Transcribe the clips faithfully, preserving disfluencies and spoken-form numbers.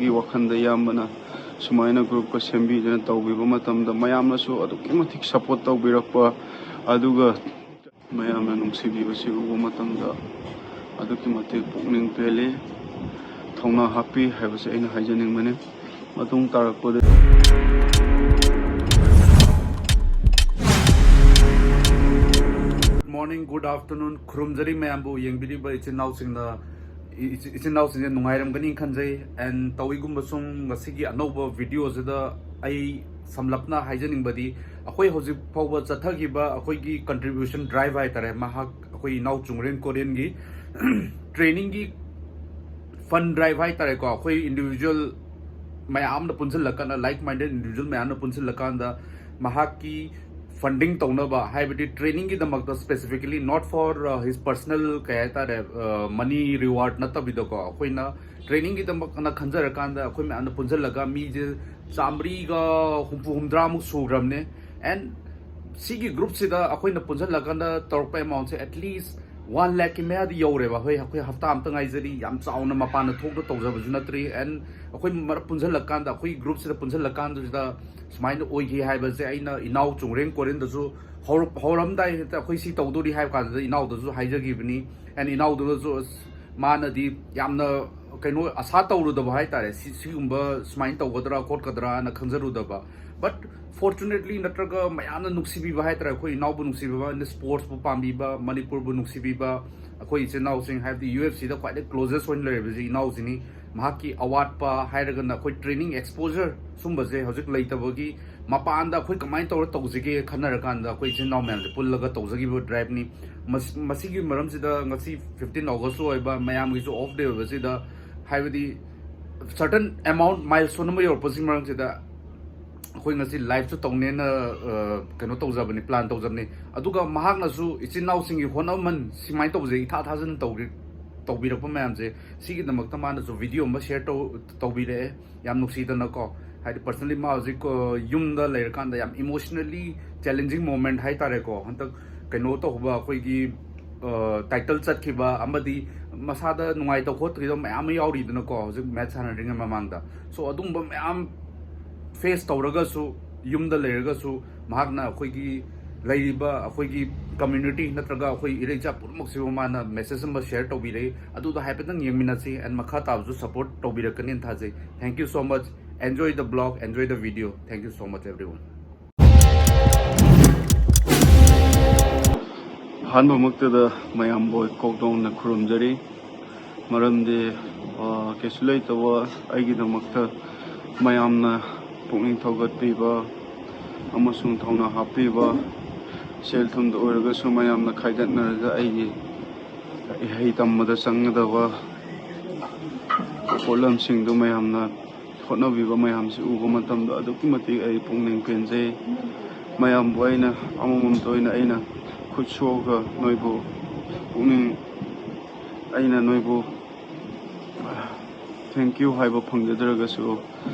ꯒꯤ ꯋꯥꯈꯜꯗ ꯏꯌꯥꯝꯕꯅ ꯁꯨꯃꯥꯏꯅ ꯒ꯭ꯔꯨꯞꯀ ꯁꯦꯝꯕꯤꯗꯅ ꯇꯧꯕꯤꯕ ꯃꯇꯝꯗ ꯃꯌꯥꯝꯅꯁꯨ ꯑꯗꯨꯛꯀꯤ ꯃꯇꯤꯛ ꯁꯞꯄꯣꯔꯠ ꯇꯧꯕꯤꯔꯛꯄ, ꯑꯗꯨꯒ ꯃꯌꯥꯝꯅ ꯅꯨꯡꯁꯤꯕꯤꯕꯁꯤ ꯎꯕ ꯃꯇꯝꯗ ꯑꯗꯨꯛꯀꯤ ꯃꯇꯤꯛ ꯄꯨꯛꯅꯤꯡ ꯄꯦꯜꯂꯤ, ꯊꯧꯅꯥ ꯍꯥꯞꯄꯤ ꯍꯥꯏꯕꯁꯦ ꯑꯩꯅ ꯍꯥꯏꯖꯅꯤꯡꯕꯅꯤ꯫ ꯃꯇꯨꯡ ꯇꯥꯔꯛꯄꯗ Good morning, good afternoon, ꯈꯨꯔꯨꯝꯖꯔꯤ ꯃꯌꯥꯝꯕꯨ ꯌꯦꯡꯕꯤꯔꯤꯕ ꯏꯆꯤꯟ ꯏꯅꯥꯎꯁꯤꯡꯅ꯫ ꯏ-, ꯏꯆꯤ-, ꯏꯆꯤꯟ ꯏꯅꯥꯎꯁꯤꯡꯁꯦ ꯅꯨꯡꯉꯥꯏꯔꯝꯒꯅꯤ ꯈꯟꯖꯩ꯫ And ꯇꯧꯏꯒꯨꯝꯕ ꯁꯨꯝ ꯉꯁꯤꯒꯤ ꯑꯅꯧꯕ ꯚꯤꯗꯤꯑꯣꯁꯤꯗ ꯑꯩ ꯁꯝꯂꯞꯅ ꯍꯥꯏꯖꯅꯤꯡꯕꯗꯤ, ꯑꯩꯈꯣꯏ ꯍꯧꯖꯤꯛ ꯐꯥꯎꯕ ꯆꯠꯊꯈꯤꯕ ꯑꯩꯈꯣꯏꯒꯤ contribution drive ꯍꯥꯏꯇꯥꯔꯦ, ꯃꯍꯥꯛ ꯑꯩꯈꯣꯏ ꯏꯅꯥꯎ ꯆꯨꯡꯔꯦꯟ ꯀꯣꯔꯦꯟꯒꯤ trainingꯒꯤ fund drive ꯍꯥꯏꯇꯥꯔꯦꯀꯣ, ꯑꯩꯈꯣꯏ individual ꯃꯌꯥꯝꯅ ꯄꯨꯟꯁꯤꯜꯂꯀꯥꯟꯗ, like minded individual ꯃꯌꯥꯝꯅ ꯄꯨꯟꯁꯤꯜꯂꯀꯥꯟꯗ ꯃꯍꯥꯛꯀꯤ funding ꯇꯧꯅꯕ, ꯍꯥꯏꯕꯗꯤ trainingꯒꯤꯗꯃꯛꯇ specifically, not for, uh, his personal, ꯀꯩ ꯍꯥꯏꯇꯥꯔꯦ, uh, money reward ꯅꯠꯇꯕꯤꯗꯀꯣ, ꯑꯩꯈꯣꯏꯅ trainingꯒꯤꯗꯃꯛꯅ ꯈꯟꯖꯔꯀꯥꯟꯗ ꯑꯩꯈꯣꯏ ꯃꯌꯥꯝꯅ ꯄꯨꯟꯁꯤꯜꯂꯒ ꯃꯤꯁꯦ ꯆꯥꯃꯔꯤꯒ ꯍꯨꯝꯐꯨ ꯍꯨꯝꯗ꯭ꯔꯥꯃꯨꯛ ꯁꯨꯈ꯭ꯔꯕꯅꯦ꯫ And ꯁꯤꯒꯤ groupꯁꯤꯗ ꯑꯩꯈꯣꯏꯅ ꯄꯨꯟꯁꯤꯜꯂꯀꯥꯟꯗ ꯇꯧꯔꯛꯄ amountꯁꯦ at least one lakhꯀꯤ ꯃꯌꯥꯗꯤ ꯌꯧꯔꯦꯕ꯫ ꯍꯣꯏ, ꯑꯩꯈꯣꯏ ꯍꯞꯇꯥ ꯑꯝꯇ ꯉꯥꯏꯖꯔꯤ, ꯌꯥꯝ ꯆꯥꯎꯅ ꯃꯄꯥꯟꯗ ꯊꯣꯛꯇ ꯇꯧꯖꯕꯁꯨ ꯅꯠꯇ꯭ꯔꯤ꯫ And ꯑꯩꯈꯣꯏ ꯃꯔꯛ ꯄꯨꯟꯁꯤꯜꯂꯀꯥꯟꯗ, ꯑꯩꯈꯣꯏ groupꯁꯤꯗ ꯄꯨꯟꯁꯤꯜꯂꯀꯥꯟꯗ ꯁꯤꯗ ꯁꯨꯃꯥꯏꯅ ꯑꯣꯏꯈꯤ ꯍꯥꯏꯕꯁꯦ ꯑꯩꯅ ꯏꯅꯥꯎ ꯆꯨꯡꯔꯦꯟ ꯀꯣꯔꯦꯟꯗꯁꯨ ꯍꯧꯔꯛ-, ꯍꯧꯔꯝꯗꯥꯏ ꯍꯦꯛꯇ ꯑꯩꯈꯣꯏ ꯁꯤ ꯇꯧꯗꯣꯔꯤ ꯍꯥꯏꯕ ꯀꯥꯟꯗꯨꯗ ꯏꯅꯥꯎꯗꯁꯨ ꯍꯥꯏꯖꯈꯤꯕꯅꯤ꯫ And ꯏꯅꯥꯎꯗꯨꯅꯁꯨ ꯑꯁ, ꯃꯥꯅꯗꯤ ꯌꯥꯝꯅ ꯀꯩꯅꯣ ꯑꯁꯥ ꯇꯧꯔꯨꯗꯕ ꯍꯥꯏꯇꯥꯔꯦ, ꯁꯤ-, ꯁꯤꯒꯨꯝꯕ ꯁꯨꯃꯥꯏꯅ ꯇꯧꯒꯗ꯭ꯔꯥ ꯈꯣꯠꯀꯗ꯭ꯔꯥꯅ ꯈꯟꯖꯔꯨꯗꯕ꯫ But fortunately ꯅꯠꯇ꯭ꯔꯒ ꯃꯌꯥꯝꯅ ꯅꯨꯡꯁꯤꯕꯤꯕ ꯍꯥꯏꯇꯥꯔꯦ, ꯑꯩꯈꯣꯏ ꯏꯅꯥꯎꯕꯨ ꯅꯨꯡꯁꯤꯕꯤꯕ, sportsꯄꯨ ꯄꯥꯝꯕꯤꯕ, ꯃꯅꯤꯄꯨꯔꯕꯨ ꯅꯨꯡꯁꯤꯕꯤꯕ, ꯑꯩꯈꯣꯏ ꯏꯆꯤꯟ ꯏꯅꯥꯎꯁꯤꯡ, ꯍꯥꯏꯕꯗꯤ UFCꯗ ꯈ꯭ꯋꯥꯏꯗꯒꯤ closest ꯑꯣꯏꯅ ꯂꯩꯔꯤꯕꯁꯤ ꯏꯅꯥꯎꯁꯤꯅꯤ꯫ ꯃꯍꯥꯛꯀꯤ ꯑꯋꯥꯠꯄ ꯍꯥꯏꯔꯒꯅ ꯑꯩꯈꯣꯏ training exposure ꯁꯨꯝꯕꯁꯦ ꯍꯧꯖꯤꯛ ꯂꯩꯇꯕꯒꯤ ꯃꯄꯥꯟꯗ ꯑꯩꯈꯣꯏ ꯀꯃꯥꯏꯅ ꯇꯧꯔ ꯇꯧꯁꯤꯒꯦ ꯈꯟꯅꯔꯀꯥꯟꯗ ꯑꯩꯈꯣꯏ ꯏꯆꯤꯟ ꯏꯅꯥꯎ ꯃꯌꯥꯝꯁꯦ ꯄꯨꯜꯂꯒ ꯇꯧꯖꯈꯤꯕ driveꯅꯤ꯫ ꯃꯁ-, ꯃꯁꯤꯒꯤ ꯃꯔꯝꯁꯤꯗ ꯉꯁꯤ fifteen August ꯑꯣꯏꯕ, ꯃꯌꯥꯝꯒꯤꯁꯨ off day ꯑꯣꯏꯕꯁꯤꯗ, ꯍꯥꯏꯕꯗꯤ certain amount, milestone ꯑꯃ ꯌꯧꯔꯛꯄꯁꯤ ꯃꯔꯝꯁꯤꯗ ꯑꯩꯈꯣꯏ ꯉꯁꯤ liveꯁꯨ ꯇꯧꯅꯦꯅ, ꯑ, ꯀꯩꯅꯣ ꯇꯧꯖꯕꯅꯤ, plan ꯇꯧꯖꯕꯅꯤ꯫ ꯑꯗꯨꯒ ꯃꯍꯥꯛꯅꯁꯨ ꯏꯆꯤꯟ ꯏꯅꯥꯎꯁꯤꯡꯒꯤ ꯍꯣꯠꯅꯃꯟ ꯁꯨꯃꯥꯏꯅ ꯇꯧꯕꯁꯦ ꯏꯊꯥ ꯊꯥꯖꯅ ꯇꯧꯕꯤ-, ꯇꯧꯕꯤꯔꯛꯄ ꯃꯌꯥꯝꯁꯦ, ꯁꯤꯒꯤꯗꯃꯛꯇ ꯃꯥꯅꯁꯨ video ꯑꯃ share ꯇꯧ-, ꯇꯧꯕꯤꯔꯛꯑꯦ꯫ ꯌꯥꯝ ꯅꯨꯡꯁꯤꯗꯅꯀꯣ, ꯍꯥꯏꯗꯤ personally ꯃꯥ ꯍꯧꯖꯤꯛ, ꯑ, ꯌꯨꯝꯗ ꯂꯩꯔꯀꯥꯟꯗ ꯌꯥꯝ emotionally challenging moment ꯍꯥꯏꯇꯥꯔꯦꯀꯣ, ꯍꯟꯗꯛ ꯀꯩꯅꯣ ꯇꯧꯕ, ꯑꯩꯈꯣꯏꯒꯤ ꯇꯥꯏꯇꯜ ꯆꯠꯈꯤꯕ ꯑꯃꯗꯤ ꯃꯁꯥꯗ ꯅꯨꯡꯉꯥꯏꯇꯕ ꯈꯣꯠꯇ꯭ꯔꯤꯗꯕ ꯃꯌꯥꯝ ꯑꯃ ꯌꯥꯎꯔꯤꯗꯅꯀꯣ, ꯍꯧꯖꯤꯛ ꯃꯦꯠꯆ ꯁꯥꯟꯅꯗ꯭ꯔꯤꯉꯩ ꯃꯃꯥꯡꯗ꯫ ꯁꯣ ꯑꯗꯨꯒꯨꯝꯕ ꯃꯌꯥꯝ ꯐꯦꯁ ꯇꯧꯔꯒꯁꯨ, ꯌꯨꯝꯗ ꯂꯩꯔꯒꯁꯨ ꯃꯍꯥꯛꯅ ꯑꯩꯈꯣꯏꯒꯤ ꯂꯩꯔꯤꯕ ꯑꯩꯈꯣꯏꯒꯤ ꯀꯝꯃ꯭ꯌꯨꯅꯤꯇꯤ ꯅꯠꯇ꯭ꯔꯒ ꯑꯩꯈꯣꯏ ꯏꯔꯩꯆꯥ ꯄꯨꯝꯅꯃꯛꯁꯤꯕꯨ ꯃꯥꯅ ꯃꯦꯁꯦꯖ ꯑꯃ ꯁꯤꯌꯔ ꯇꯧꯕꯤꯔꯛꯏ꯫ ꯑꯗꯨꯗꯣ ꯍꯥꯏꯐꯦꯠꯇꯪ ꯌꯦꯡꯃꯤꯟꯅꯁꯤ and ꯃꯈꯥ ꯇꯥꯕꯁꯨ ꯁꯄꯣꯔꯠ ꯇꯧꯕꯤꯔꯛꯀꯅꯤꯅ ꯊꯥꯖꯩ꯫ Thank you so much. Enjoy the vlog, enjoy the video. Thank you so much everyone. ꯑꯍꯥꯟꯕꯃꯛꯇꯗ ꯃꯌꯥꯝꯕꯨ ꯀꯣꯛ ꯇꯣꯡꯅ ꯈꯨꯔꯨꯝꯖꯔꯤ꯫ ꯃꯔꯝꯗꯤ, ꯑ, ꯀꯩꯁꯨ ꯂꯩꯇꯕ ꯑꯩꯒꯤꯗꯃꯛꯇ ꯃꯌꯥꯝꯅ ꯄꯨꯛꯅꯤꯡ ꯊꯧꯒꯠꯄꯤꯕ ꯑꯃꯁꯨꯡ ꯊꯧꯅꯥ ꯍꯥꯞꯄꯤꯕ, ꯁꯦꯜ ꯊꯨꯝꯗ ꯑꯣꯏꯔꯒꯁꯨ ꯃꯌꯥꯝꯅ ꯈꯥꯏꯒꯠꯅꯔꯒ ꯑꯩꯒꯤ ꯏꯍꯩ ꯇꯝꯕꯗ ꯆꯪꯒꯗꯕ ꯄꯣꯠꯂꯝꯁꯤꯡꯗꯨ ꯃꯌꯥꯝꯅ ꯍꯣꯠꯅꯕꯤꯕ ꯃꯌꯥꯝꯁꯤ ꯎꯕ ꯃꯇꯝꯗ ꯑꯗꯨꯛꯀꯤ ꯃꯇꯤꯛ ꯑꯩ ꯄꯨꯛꯅꯤꯡ ꯄꯦꯟꯖꯩ꯫ ꯃꯌꯥꯝꯕꯨ ꯑꯩꯅ ꯑꯃꯃꯝꯇ ꯑꯣꯏꯅ ꯑꯩꯅ ꯈꯨꯠ ꯁꯣꯛꯑꯒ ꯅꯣꯏꯕꯨ ꯄꯨꯛꯅꯤꯡ, ꯑꯩꯅ ꯅꯣꯏꯕꯨ thank you ꯍꯥꯏꯕ ꯐꯪꯖꯗ꯭ꯔꯒꯁꯨ,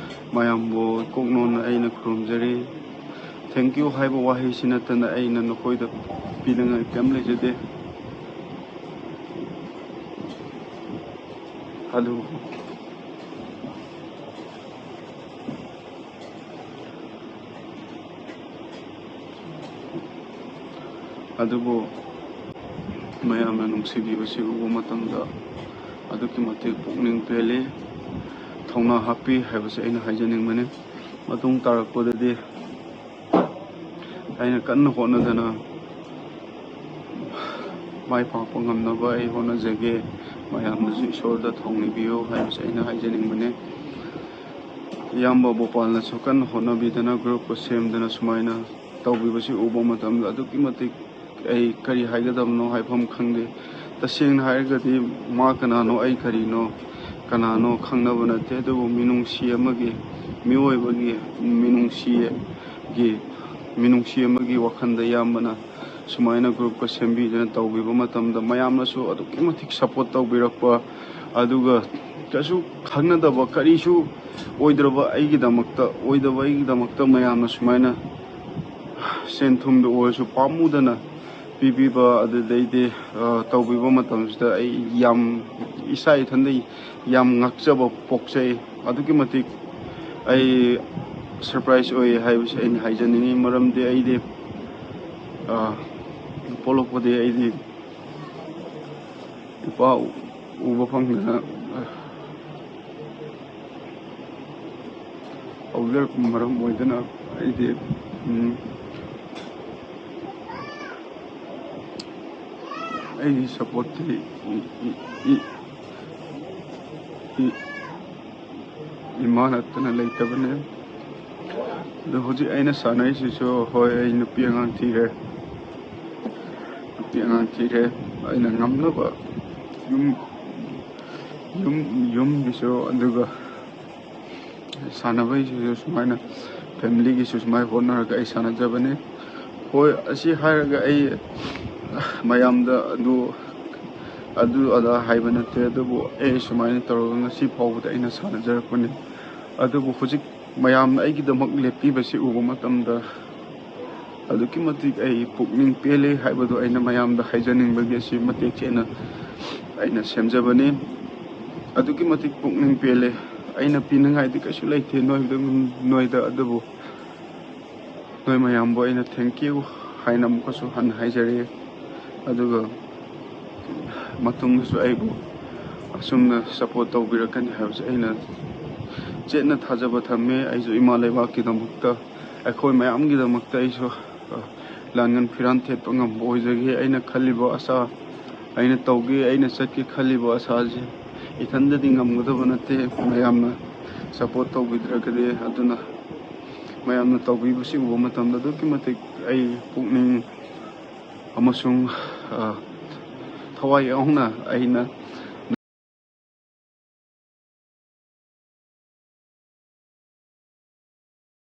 ꯃꯌꯥꯝꯕꯨ ꯀꯣꯛ ꯅꯣꯟꯅ ꯑꯩꯅ ꯈꯨꯔꯨꯝꯖꯔꯤ꯫ Thank you ꯍꯥꯏꯕ ꯋꯥꯍꯩꯁꯤ ꯅꯠꯇꯅ ꯑꯩꯅ ꯅꯈꯣꯏꯗ ꯄꯤꯅꯤꯡꯉꯥꯏ ꯀꯔꯤꯝ ꯂꯩꯖꯗꯦ꯫ ꯑꯗꯨ ꯑꯗꯨꯕꯨ ꯃꯌꯥꯝꯅ ꯅꯨꯡꯁꯤꯕꯤꯕꯁꯤ ꯎꯕ ꯃꯇꯝꯗ ꯑꯗꯨꯛꯀꯤ ꯃꯇꯤꯛ ꯄꯨꯛꯅꯤꯡ ꯄꯦꯜꯂꯤ, ꯊꯧꯅꯥ ꯍꯥꯞꯄꯤ ꯍꯥꯏꯕꯁꯤ ꯑꯩꯅ ꯍꯥꯏꯖꯅꯤꯡꯕꯅꯤ꯫ ꯃꯇꯨꯡ ꯇꯥꯔꯛꯄꯗꯗꯤ ꯑꯩꯅ ꯀꯟꯅ ꯍꯣꯠꯅꯗꯅ ꯃꯥꯏ ꯄꯥꯛꯄ ꯉꯝꯅꯕ ꯑꯩ ꯍꯣꯠꯅꯖꯒꯦ꯫ ꯃꯌꯥꯝꯅꯁꯨ ꯏꯁꯣꯔꯗ ꯊꯧꯅꯤꯕꯤꯌꯨ ꯍꯥꯏꯕꯁꯦ ꯑꯩꯅ ꯍꯥꯏꯖꯅꯤꯡꯕꯅꯦ꯫ ꯏꯌꯥꯝꯕ ꯒꯣꯄꯥꯜꯅꯁꯨ ꯀꯟꯅ ꯍꯣꯠꯅꯕꯤꯗꯅ, ꯒ꯭ꯔꯨꯞꯀ ꯁꯦꯝꯗꯅ ꯁꯨꯃꯥꯏꯅ ꯇꯧꯕꯤꯕꯁꯤ ꯎꯕ ꯃꯇꯝꯗ ꯑꯗꯨꯛꯀꯤ ꯃꯇꯤꯛ ꯑꯩ ꯀꯔꯤ ꯍꯥꯏꯒꯗꯕꯅꯣ ꯍꯥꯏꯐꯝ ꯈꯪꯗꯦ꯫ ꯇꯁꯦꯡꯅ ꯍꯥꯏꯔꯒꯗꯤ ꯃꯥ ꯀꯅꯥꯅꯣ, ꯑꯩ ꯀꯔꯤꯅꯣ, ꯀꯅꯥꯅꯣ ꯈꯪꯅꯕ ꯅꯠꯇꯦ꯫ ꯑꯗꯨꯕꯨ ꯃꯤꯅꯨꯡꯁꯤ ꯑꯃꯒꯤ, ꯃꯤꯑꯣꯏꯕꯒꯤ ꯃꯤꯅꯨꯡꯁꯤꯒꯤ, ꯃꯤꯅꯨꯡꯁꯤ ꯑꯃꯒꯤ ꯋꯥꯈꯜꯗ ꯏꯌꯥꯝꯕꯅ ꯁꯨꯃꯥꯏꯅ ꯒ꯭ꯔꯨꯞꯀ ꯁꯦꯝꯕꯤꯗꯅ ꯇꯧꯕꯤꯕ ꯃꯇꯝꯗ ꯃꯌꯥꯝꯅꯁꯨ ꯑꯗꯨꯛꯀꯤ ꯃꯇꯤꯛ ꯁꯞꯄꯣꯔꯠ ꯇꯧꯕꯤꯔꯛꯄ, ꯑꯗꯨꯒ ꯀꯩꯁꯨ ꯈꯪꯅꯗꯕ, ꯀꯔꯤꯁꯨ ꯑꯣꯏꯗ꯭ꯔꯕ ꯑꯩꯒꯤꯗꯃꯛꯇ, ꯑꯣꯏꯗꯕ ꯑꯩꯒꯤꯗꯃꯛꯇ ꯃꯌꯥꯝꯅ ꯁꯨꯃꯥꯏꯅ ꯁꯦꯟ ꯊꯨꯝꯗ ꯑꯣꯏꯔꯁꯨ ꯄꯥꯝꯃꯨꯗꯅ ꯄꯤꯕꯤꯕ, ꯑꯗꯨꯗꯩꯗꯤ, ꯑ, ꯇꯧꯕꯤꯕ ꯃꯇꯝꯁꯤꯗ ꯑꯩ ꯌꯥꯝ, ꯏꯁꯥ ꯏꯊꯟꯗ ꯌꯥꯝ ꯉꯥꯛꯆꯕ ꯄꯣꯛꯆꯩ꯫ ꯑꯗꯨꯛꯀꯤ ꯃꯇꯤꯛ ꯑꯩ ꯁꯔꯄ꯭ꯔꯥꯏꯖ ꯑꯣꯏ ꯍꯥꯏꯕꯁꯤ ꯑꯩꯅ ꯍꯥꯏꯖꯅꯤꯡꯉꯤ꯫ ꯃꯔꯝꯗꯤ ꯑꯩꯗꯤ, ꯑ, ꯄꯣꯛꯂꯛꯄꯗꯤ ꯑꯩꯗꯤ ꯏꯄꯥ ꯎꯕ ꯐꯪꯗꯅ, ꯑ, ꯍꯧꯖꯔꯛꯄ ꯃꯔꯝ ꯑꯣꯏꯗꯅ ꯑꯩꯗꯤ, ꯎꯝ, ꯑꯩꯒꯤ ꯁꯞꯄꯣꯔꯠꯇꯤ ꯏ-, ꯏ-, ꯏ-, ꯏ-, ꯏꯃꯥ ꯅꯠꯇꯅ ꯂꯩꯇꯕꯅꯦ꯫ ꯑꯗꯣ ꯍꯧꯖꯤꯛ ꯑꯩꯅ ꯁꯥꯟꯅꯔꯤꯁꯤꯁꯨ, ꯍꯣꯏ, ꯑꯩ ꯅꯨꯄꯤ ꯑꯉꯥꯡ ꯊꯤꯔꯦ, ꯅꯨꯄꯤ ꯑꯉꯥꯡ ꯊꯤꯔꯦ꯫ ꯑꯩꯅ ꯉꯝꯅꯕ ꯌꯨꯝ, ꯌꯨꯝ, ꯌꯨꯝꯒꯤꯁꯨ, ꯑꯗꯨꯒ ꯁꯥꯟꯅꯕꯒꯤꯁꯤꯁꯨ ꯁꯨꯃꯥꯏꯅ, ꯐꯦꯃꯤꯂꯤꯒꯤꯁꯨ ꯁꯨꯃꯥꯏꯅ ꯍꯣꯠꯅꯔꯒ ꯑꯩ ꯁꯥꯟꯅꯖꯕꯅꯤ꯫ ꯍꯣꯏ, ꯑꯁꯤ ꯍꯥꯏꯔꯒ ꯑꯩ ꯃꯌꯥꯝꯗ ꯑꯗꯨ, ꯑꯗꯨ ꯑꯗꯥ ꯍꯥꯏꯕ ꯅꯠꯇꯦ, ꯑꯗꯨꯕꯨ ꯑꯩ ꯁꯨꯃꯥꯏꯅ ꯇꯧꯔꯒ ꯉꯁꯤ ꯐꯥꯎꯕꯗ ꯑꯩꯅ ꯁꯥꯟꯅꯖꯔꯛꯄꯅꯤ꯫ ꯑꯗꯨꯕꯨ ꯍꯧꯖꯤꯛ ꯃꯌꯥꯝꯅ ꯑꯩꯒꯤꯗꯃꯛ ꯂꯦꯞꯄꯤꯕꯁꯤ ꯎꯕ ꯃꯇꯝꯗ ꯑꯗꯨꯛꯀꯤ ꯃꯇꯤꯛ ꯑꯩ ꯄꯨꯛꯅꯤꯡ ꯄꯦꯜꯂꯤ ꯍꯥꯏꯕꯗꯨ ꯑꯩꯅ ꯃꯌꯥꯝꯗ ꯍꯥꯏꯖꯅꯤꯡꯕꯒꯤ ꯑꯁꯤ ꯃꯇꯦꯛ ꯆꯦꯠꯅ ꯑꯩꯅ ꯁꯦꯝꯖꯕꯅꯤ꯫ ꯑꯗꯨꯛꯀꯤ ꯃꯇꯤꯛ ꯄꯨꯛꯅꯤꯡ ꯄꯦꯜꯂꯦ꯫ ꯑꯩꯅ ꯄꯤꯅꯤꯡꯉꯥꯏꯗꯤ ꯀꯩꯁꯨ ꯂꯩꯇꯦ ꯅꯣꯏꯗ, ꯅꯣꯏꯗ, ꯑꯗꯨꯕꯨ ꯅꯣꯏ ꯃꯌꯥꯝꯕꯨ ꯑꯩꯅ thank you ꯍꯥꯏꯅ ꯑꯃꯨꯛꯀꯁꯨ ꯍꯟꯅ ꯍꯥꯏꯖꯔꯤ꯫ ꯑꯗꯨꯒ ꯃꯇꯨꯡꯗꯁꯨ ꯑꯩꯕꯨ ꯑꯁꯨꯝꯅ ꯁꯞꯄꯣꯔꯠ ꯇꯧꯕꯤꯔꯛꯀꯅꯤ ꯍꯥꯏꯕꯁꯦ ꯑꯩꯅ ꯆꯦꯠꯅ ꯊꯥꯖꯕ ꯊꯝꯃꯦ꯫ ꯑꯩꯁꯨ ꯏꯃꯥ ꯂꯩꯕꯥꯛꯀꯤꯗꯃꯛꯇ, ꯑꯩꯈꯣꯏ ꯃꯌꯥꯝꯒꯤꯗꯃꯛꯇ ꯑꯩꯁꯨ, ꯑ, ꯂꯥꯟꯒꯟ ꯐꯤꯔꯥꯟ ꯊꯦꯠꯄ ꯉꯝꯕ ꯑꯣꯏꯖꯒꯦ꯫ ꯑꯩꯅ ꯈꯜꯂꯤꯕ ꯑꯁꯥ, ꯑꯩꯅ ꯇꯧꯒꯦ, ꯑꯩꯅ ꯆꯠꯀꯦ ꯈꯜꯂꯤꯕ ꯑꯁꯥꯁꯦ ꯏꯊꯟꯗꯗꯤ ꯉꯝꯒꯗꯕ ꯅꯠꯇꯦ꯫ ꯃꯌꯥꯝꯅ ꯁꯞꯄꯣꯔꯠ ꯇꯧꯕꯤꯗ꯭ꯔꯒꯗꯤ, ꯑꯗꯨꯅ ꯃꯌꯥꯝꯅ ꯇꯧꯕꯤꯕꯁꯤ ꯎꯕ ꯃꯇꯝꯗ ꯑꯗꯨꯛꯀꯤ ꯃꯇꯤꯛ ꯑꯩ ꯄꯨꯛꯅꯤꯡ ꯑꯃꯁꯨꯡ, ꯑ, ꯊꯋꯥꯏ ꯌꯥꯎꯅ ꯑꯩꯅ